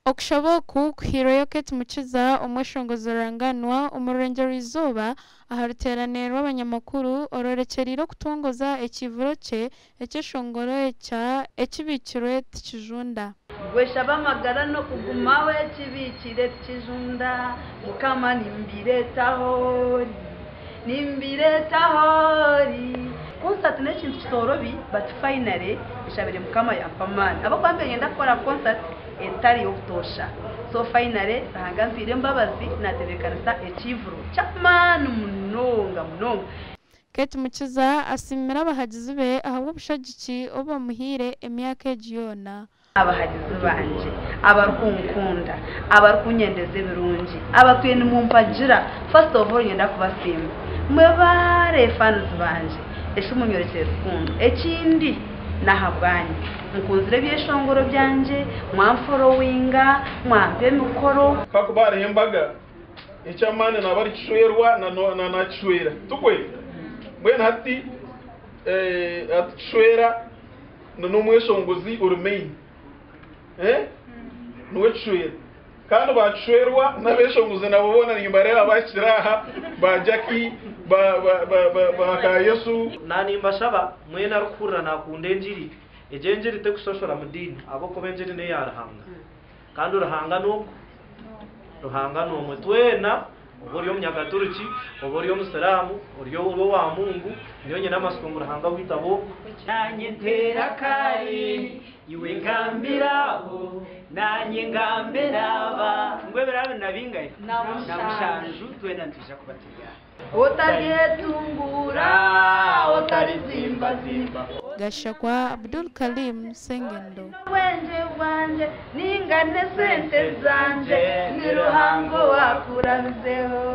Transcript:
Okushaba oku kuhairweyo Kate Mukiza, omweshongozi ruranganwa omu Rurengyerwa-izooba aha ruteerane rw'abanyamakuru orworekyereire okutongoza ekiivuro kye ekyeshongoro ekya Ekibiikirwe Tikijunda. Gweshaba amagara n'okugumaho ekibiikire tikijunda Mukama nimbireeta ahoori nimbireeta ahoori. Concert n'ekintu kitoorobi but finally nshabire Mukama yampa amaani ahabw'okuba mbaire niinyenda kukora concert etari y'obutoosha so finally Ruhanga ampaire embabazi naatebeekanisa ekiivuro ky'amaani munonga munonga. Kate Mukiza asiimire abahagizi be ahabw'obushagiki obu bamuhaire emyaka egi yoona. Abahagizi bangye abarikunkunda, abarikunyendeza ebirungi, abatwire nimumpagira, first of all niinyenda kubasiima. Mwebare fans bangye, eshi munyorekire rukundo. Ekindi n'ahabwanyu, mukunzire ebyeshongoro byangye, mwamforowinga, mwampa emikoro. Hakuba hariho embaga, eky'amaani naaba ari kishwerwa na nakishwera, tikwe? Mbwenu hati hati kishwera n'omweshongozi ori main, niwe kishwera. Kandi ba kishwerwa n'abeshongozi nabo boona nimbareeba bahikire aha, ba Jackie, ba Kayesu. Naanimbashaba mwena arikuhurira naakunda engiri, egyo engiri tekusoshora mu diini ahabw'okuba engiri n'eya Ruhanga kandi Ruhanga n'ogwo, Ruhanga n'omwe. Twena oba ori omunyakaturiki, oba ori omusiraamu, ori owa Mungu, nyowe nyine amatsiko ngu Ruhanga waitu aba ogwo. Nanye nteera akaari, iwe ngambiraho, nanye ngambe naaba. Ngu ebiro abiri na bingahi? Na mushanju, twena nitwija kuba turi aha. Otaryetunguura, otarizimbazimba. Gashakwa Abdul Kalim, Sengendo. Obwengye bwangye ninga n'esente zangye, ni Ruhanga owakurabizeho.